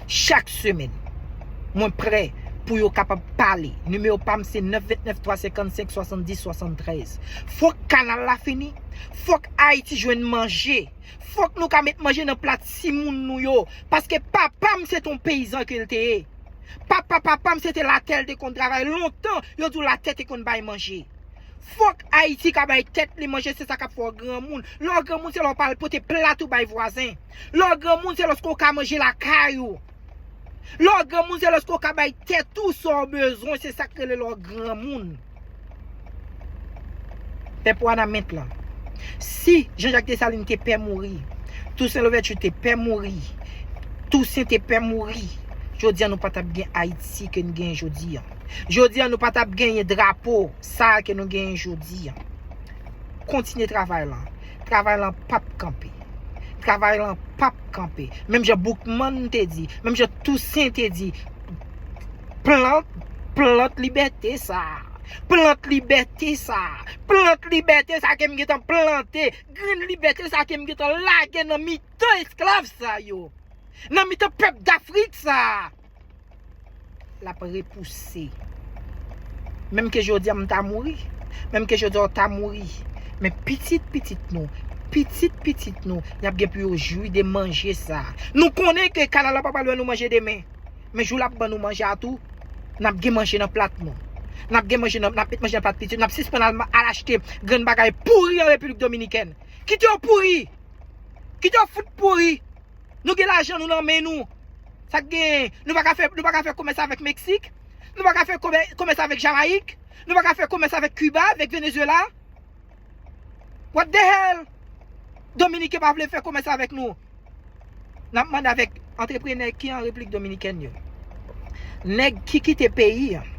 Chak semèn, mwen prè pou yo kapab pale. Nimewo pa m se nèf ventnèf twa senkannsenk swasanndis swasanntrèz. Fòk kanal la fini. Fòk Ayiti jwenn manje. Fòk nou ka met manje nan plat timoun nou yo. Paske papa m se te yon peyizan ke l te ye. Papa papa m se te latè l te konn travay lontan. Yo di w latè te konn bay manje. Fòk Ayiti ka bay tèt li manje, se sa k ap fè w granmoun. Lè w granmoun, se lè w pa al pote plat ou bay vwazen. Lè w granmoun, se lòske w ka manje lakay ou. Lè w granmoun, se lòske w ka bay tèt ou sa w bezwen, se sa k rele lè w granmoun. Pèp Wanament lan. Si Jean Jacques Dessalines te pè mouri, Toussaint Louverture te pè mouri, Toussaint te pè mouri, jodi a nou pa t ap gen Ayiti ke n genyen jodi a. Jodi a nou pa t ap genyen drapo sa a ke nou genyen jodi a. Kontinye travay lan. Travay lan p ap kanpe. Travay lan p ap kanpe. Menm jan Boukman te di, menm jan Toussaint te di, plant, plant libète sa. Plant libète sa. Plant libète sa ke m gentan plante. Grenn libète sa ke m gentan lage nan mitan esklav sa yo. Nan mitan pèp Dafrik sa. L ap repouse. Menm ke jodi a m ta mouri, menm ke jodi a w ta mouri, men pitit pitit nou, pitit pitit nou, y ap gen pou yo jwi de manje sa. Nou konnen ke kanal la pa pral ban nou manje demen, men jou l ap ban nou manje a tou, n ap gen manje nan plat nou. N ap gen manje nan, n ap met manje nan plat pitit, n ap sispann al, al achte grenn bagay pouri an Repiblik Dominikèn. Kite yo pouri! Kite yo fout pouri! Nou gen lajan nou nan men nou. Sa k genyen? Nou pa ka fè, nou pa ka fè komès avèk Meksik? Nou pa ka fè komè-, komès avèk Jamayik? Nou pa ka fè komès avèk Kiba, avèk Venezuela? What the hell? Dominiken pa vle fè komès avèk nou. N ap mande avèk antreprenè ki an Repiblik Dominikèn yo. Nèg ki kite peyi an.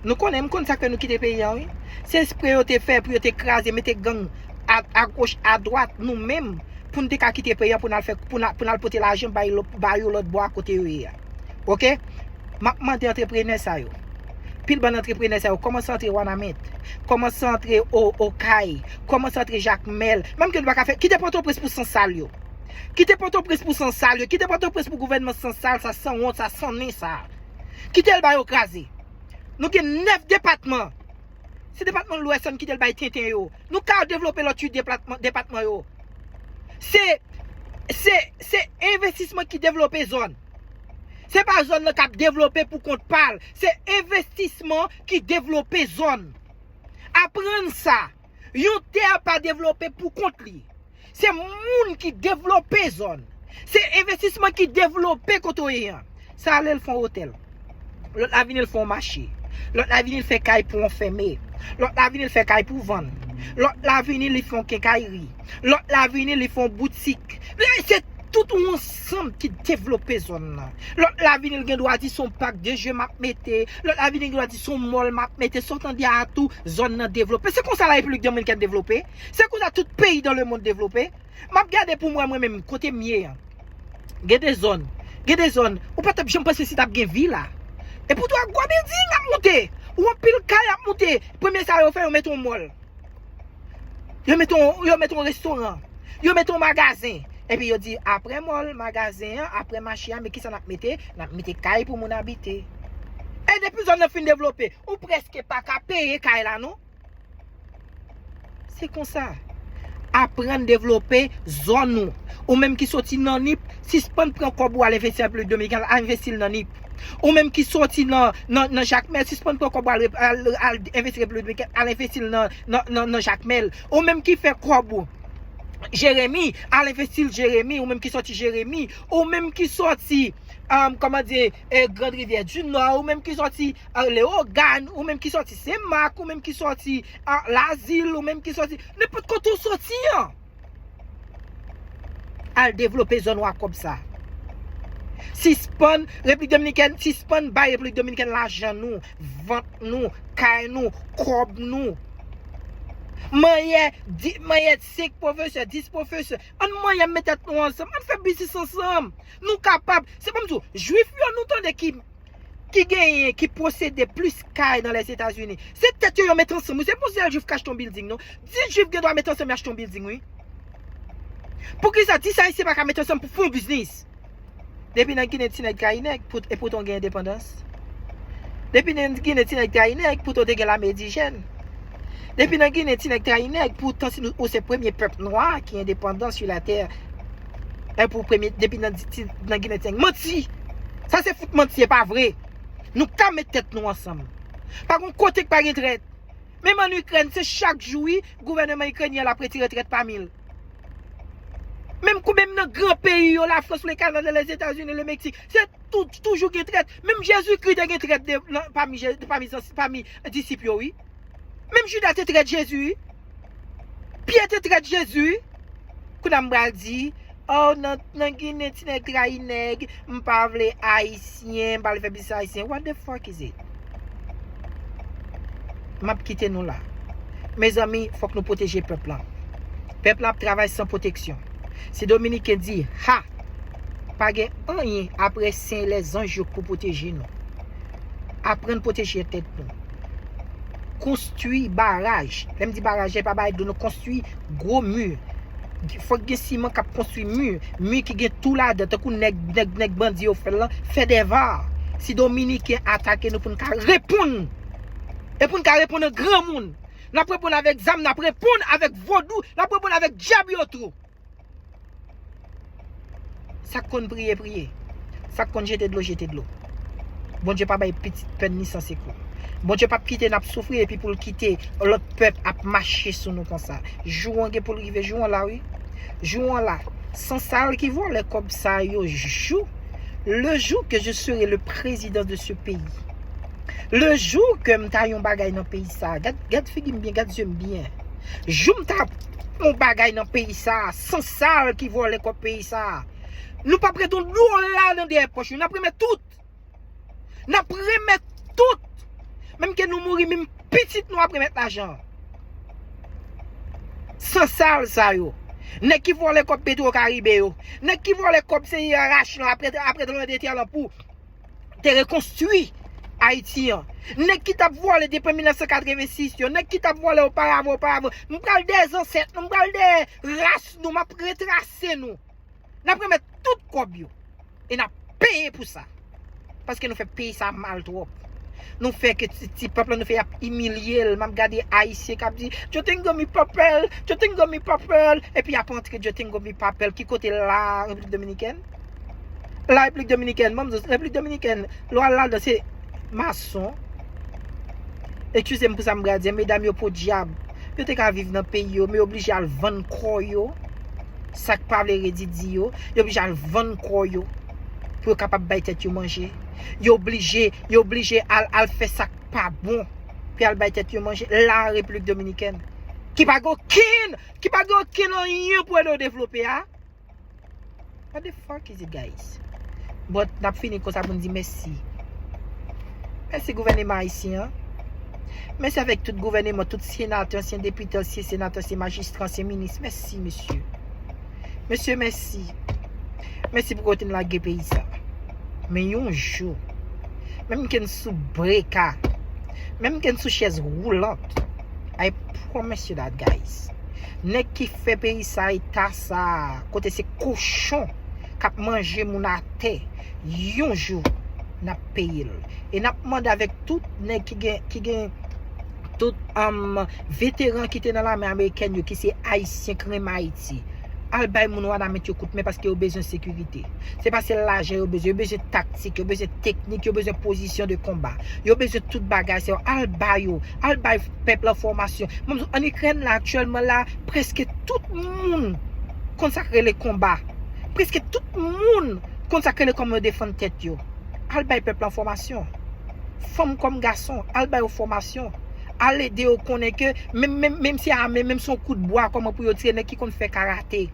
Nou konnen, m konn sa k fè nou kite peyi an, wi. Se espre yo te fè pou yo te kraze, mete gang a, a goch, a dwat, nou menm, pou n te ka kite peyi an, pou n al fè, pou n al, pou n al pote lajan bay lo-, ba yo lòt bò a kote yo ye a. Oke? M ap mande antreprenè sa yo. Pil bann antreprenè sa yo, kòmanse antre Wanament, kòmanse antre O-, Okay, kòmanse antre Jakmèl. Menm ke nou pa ka fè, kite Pòtoprens pou sansal yo. Kite Pòtoprens pou sansal yo. Kite Pòtoprens pou gouvènman sansal sa, sanwont sa, sannen sa. Kite l ba yo kraze. Nou gen nèf depatman. Se depatman Lwès la, n kite l bay tenten yo. Nou ka devlope lòt uit depatman, depatman yo. Se se, se envestisman ki devlope zòn. Se pa zòn nan k ap devlope pou kont pa l. Se envestisman ki devlope zòn. Aprann sa. Yon tè pa devlope pou kont li. Se moun ki devlope zòn. Se envestisman ki devlope kote w ye an. Sa ale l fè yon otèl. Lòt la vini l fè yon mache. Lòt la vini l fè kay pou yon fèmen. Lòt la vini l fè kay pou vann. Lòt la vini li fè yon kenkayri. Lòt la vini li fè yon boutik. Se tout yon ansanm ki devlope zòn nan. Lòt la vini l gen dwa di se yon parc de jeux m ap mete. Lòt la vini l gen dwa di se yon mall m ap mete. Sa w tande a tou, zòn nan devlope. Se konsa la Repiblik Dominikèn devlope. Se konsa tout peyi dans le monde devlope. M ap gade pou mwen, mwen menm, kote m ye an. Gen de zòn. Gen de zòn. Ou pa t ap janm panse si t ap gen vi la. E poutan, gwo bilding ap moute. Ou anpil kay ap moute. Premye sa yo fè, yo mete yon mall. Yo mete yon, yo mete yon restoran. Yo mete yon magazen. Epi yo di, apre mall, magazen an, apre mache a, men kisa n ap mete? N ap mete kay pou moun abite. E depi zòn nan fin devlope, ou prèske pa ka peye kay la, non? Se konsa. Aprann devlope zòn ou. Ou menm ki soti nan Nip, sispann pran kòb ou al envesti Repiblik Dominikèn, al envesti l nan Nip. Ou menm ki soti nan, nan, nan Jakmèl, sispann pran kòb ou al, al, al envesti Repiblik Dominikèn, al envesti l nan, nan, nan, nan Jakmèl. Ou menm ki fè kòb ou Jeremi, al envesti l Jeremi, ou menm ki soti Jeremi, ou menm ki soti, um, kòman di, eh, Grand Rivière du Nord, ou menm ki soti, eh, Leyogàn, ou menm ki soti Senmak, ou menm ki soti, eh, Lazil, ou menm ki soti, nenpòt kote ou soti an. Al devlope zòn ou ak kòb sa. Sispann, Repiblik Dominikèn, sispann bay Repiblik Dominikèn lajan nou, vant nou, kay nou, kòb nou. Manyè, di, manyè senk pwofesè, dis pwofesè. Ann manyè met tèt nou ansanm, ann fè biznis ansanm. Nou kapab. Se pa m di w, jwif yo nou tande ki, ki genyen, ki posede plis kay nan Lèzetazini. Se tèt yo yo met ansanm. Ou se pou sèl jwif ka achte yon bilding, non. Dis jwif gen dwa met ansanm y achte yon bilding, wi. Poukisa dis ayisyen pa ka met ansanm pou fè yon biznis? Depi nan Ginen ti nèg trayi nèg, pou, e poutan w gen endepandans. Depi nan Ginen ti nèg trayi nèg, poutan w te gen lame endijèn. Depi nan Ginen ti nèg trayi nèg, poutan si nou, ou se premye pèp nwa ki endepandan sou latè. E pou premye, depi nan, ti, nan Ginen ti nèg. Manti! Sa se fout manti, e pa vre. Nou ka met tèt nou ansanm. Pa gon kote k pa gen trèt. Menm ann Ikrèn, se chak jou, wi, gouvèneman ikrenyen l ap retire trèt pami l. Menm kou, menm nan gran peyi yo, Lafrans, le Kanada, Lèzetazini, le Meksik, se tou, toujou gen trèt. Menm Jezikri te gen trèt de, nan, pami, Je- pami, zans- pami disip yo, wi. Menm Jida te trèt Jezi, wi. Pyè te trèt Jezi, wi. Kounye a m pral di, oh, nan, nan Ginen, ti nèg trayi nèg, m pa vle Ayisyen, m pa vle fè biznis Ayisyen. What the fuck is it? M ap kite nou la. Mezanmi, fòk nou pwoteje pèp la. Pèp la ap travay san pwoteksyon. Si Dominiken di, ha! Pa gen anyen apre sen lèzanj yo k pou pwoteje nou. Aprann pwoteje tèt nou. Konstwi baraj. Lè m di baraj, e pa baraj dlo, non, konstwi gwo mi. Fòk gen siman k ap konstwi mi. Mi ki gen tou ladan, tankou nèg, nèg, nèg bandi yo fè l lan, fè dèva. Si Dominiken atake nou pou n ka reponn. E pou n ka reponn an granmoun. N ap reponn avèk zam, n ap reponn avèk vodou, n ap reponn avèk dyab yo tou. Sa k konn priye, priye. Sa k konn jete dlo, jete dlo. Bondye pa bay pitit pèn ni san sekou. Bondye p ap kite n ap soufri epi pou l kite lòt pèp ap mache sou nou konsa. Jou an gen pou l rive, jou an la, wi. Jou an la. Sansal ki vòlè kòb sa yo, jou, le jour que je serai le président de ce pays, le jour que m ta yon bagay nan peyi sa, gad, gad figi m byen, gad zye m byen. Jou m ta yon bagay nan peyi sa, sansal ki vòlè kòb peyi sa. Nou p ap ret yon dola nan dèyè pòch nou, n ap remèt tout. N ap remèt tout. Menm ke nou mouri, menm pitit nou ap remèt lajan. Sansal sa yo. Nèg ki vòlè kòb Petwo Karibe yo. Nèg ki vòlè kòb C I A R H lan apre, apre tranblemanntè lan pou te rekonstwi Ayiti an. Nèg ki t ap vòlè depi mil nèf san katrevensis yo. Nèg ki t ap vòlè oparavan, oparavan. M pral dèyè zansèt nou, m pral dèyè ras nou, m ap retrase nou. N ap remèt tout kòb yo. E n ap peye pou sa. Paske nou fè peyi sa mal twòp. Nou fè ke ti, ti pèp la, nou fè y ap imilye l. M ap gade Ayisyen k ap di, "Jotengo mi papel, Jotengo mi papel." Epi y ap antre Jotengo mi papel. Ki kote l la, Repiblik Dominikèn? La Repiblik Dominikèn, ban m di w, Repiblik Dominikèn, lè w al ladan, se mason. Eskize m pou sa m pral di, medam yo podyab. Yo te ka viv nan peyi yo, men yo oblije al vann kò yo. Sa k pa vle redi di yo, yo oblije al vann kò yo pou yo kapab bay tèt yo manje. Yo oblije, yo oblije al, al fè sa k pa bon pou y al bay tèt yo manje. La Repiblik Dominikèn, ki pa gen okenn, ki pa gen okenn anyen pou ede yo devlope a. What the fuck is it, guys? But n ap fini konsa pou n di mèsi. Mèsi gouvèneman ayisyen an. Mèsi avèk tout gouvèneman, tout senatè, ansyen depite, ansyen senatè, ansyen majistra, ansyen minis. Mèsi, mesye. Mesye, mèsi. Mèsi pou kote n lage peyi sa. Men yon jou, menm ke n sou breka, menm ke n sou chèz woulant, I promise you that, guys. Nèg ki fè peyi sa eta sa, kote se kochon k ap manje moun atè, yon jou n ap peye l. E n ap mande avèk tout nèg ki gen, ki gen tout um, veteran ki te nan lame amerikèn yo, ki se ayisyen k renmen Ayiti. Al bay moun Wanament yo kout men paske yo bezwen sekirite. Se pa sèl lajan yo bezwen, yo bezwen taktik, yo bezwen teknik, yo bezwen pozisyon de konba. Yo bezwen tout bagay sa yo. Al ba yo, al bay pèp la fòmasyon. Mwen, an Ikrèn la, aktyèlman la, prèske tout moun konn sa k rele konba. Prèske tout moun konn sa k rele kòman yo defann tèt yo. Al bay pèp la fòmasyon. Fanm kòm gason, al ba yo fòmasyon. Al ede yo konnen ke menm, menm, menm si ame, menm si yon kout bwa, kòman pou yo tire nèg ki konn fè karate.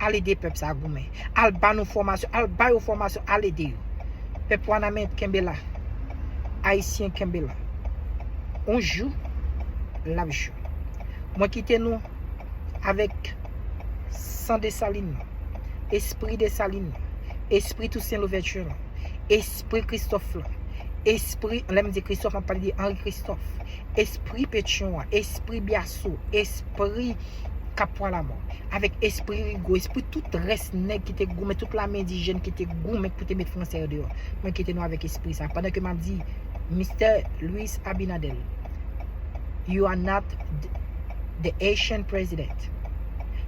Al ede pèp sa goumen. Al ba nou fòmasyon, al ba yo fòmasyon, al ede yo. Pèp Wanament, kenbe la. Ayisyen, kenbe la. On jou, l ap jou. Mwen kite nou avèk san Desalin nan, espri Desalin nan, espri Tousen Louvèti lan, espri Kristòf lan, espri, lè m di Kristòf, m ap pale de Henri Christophe, espri Petyon an, espri Byaso, espri Kapwa Lamò, avèk espri Rigo, espri tout rès nèg ki te goumen, tout lame endijèn ki te goumen pou te met Fransè yo deyò. Mwen kite nou avèk espri sa. Pandan ke m ap di, Mister Luis Abinader, you are not th- the Haitian president.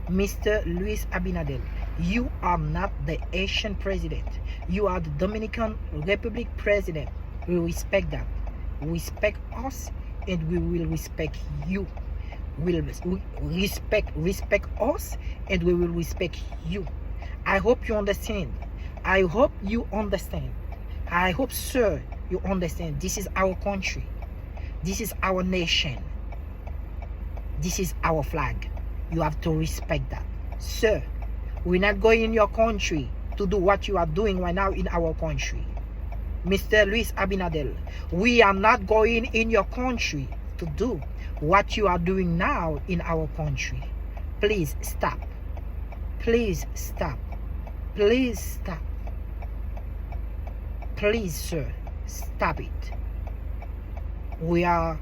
Mister Luis Abinader, you are not the Haitian president. You are the Dominican Republic president. We respect that. Respect us and we will respect you. We'll res- we respect, respect us and we will respect you. I hope you understand. I hope you understand. I hope, sir, you understand. This is our country. This is our nation. This is our flag. You have to respect that. Sir, we're not going in your country to do what you are doing right now in our country. Mister Luis Abinader, we are not going in your country to do what you are doing now in our country. Please stop. Please stop. Please stop. Please, sir, stop it. We are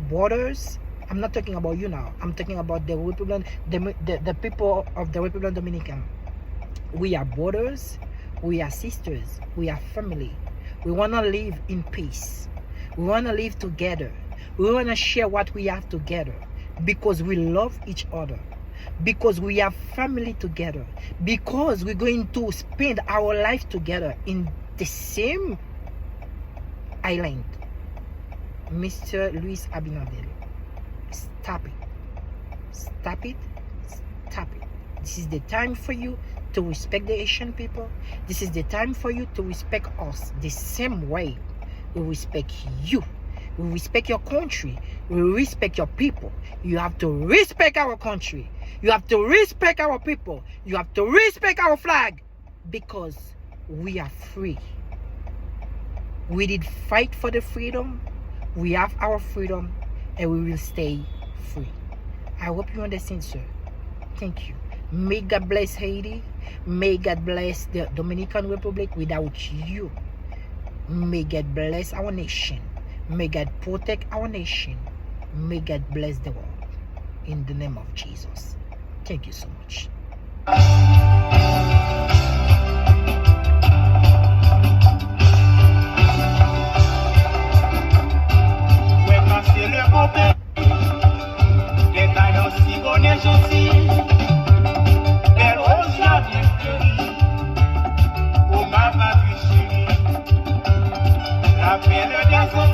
brothers. I'm not talking about you now. I'm talking about the Republic, the, the, the people of the Republic Dominican. We are brothers. We are sisters. We are family. We want to live in peace. We want to live together. We want to share what we have together because we love each other, because we have family together, because we're going to spend our life together in the same island. Mister Luis Abinader, stop it. Stop it. Stop it. This is the time for you to respect the Haitian people. This is the time for you to respect us the same way we respect you. We respect your country. We respect your people. You have to respect our country. You have to respect our people. You have to respect our flag because we are free. We did fight for the freedom. We have our freedom and we will stay free. I hope you understand, sir. Thank you. May God bless Haiti. May God bless the Dominican Republic without you. May God bless our nation. May God protect our nation. May God bless the world. In the name of Jesus. Thank you so much. Patrick Chéry. Lapè nan dèzòd,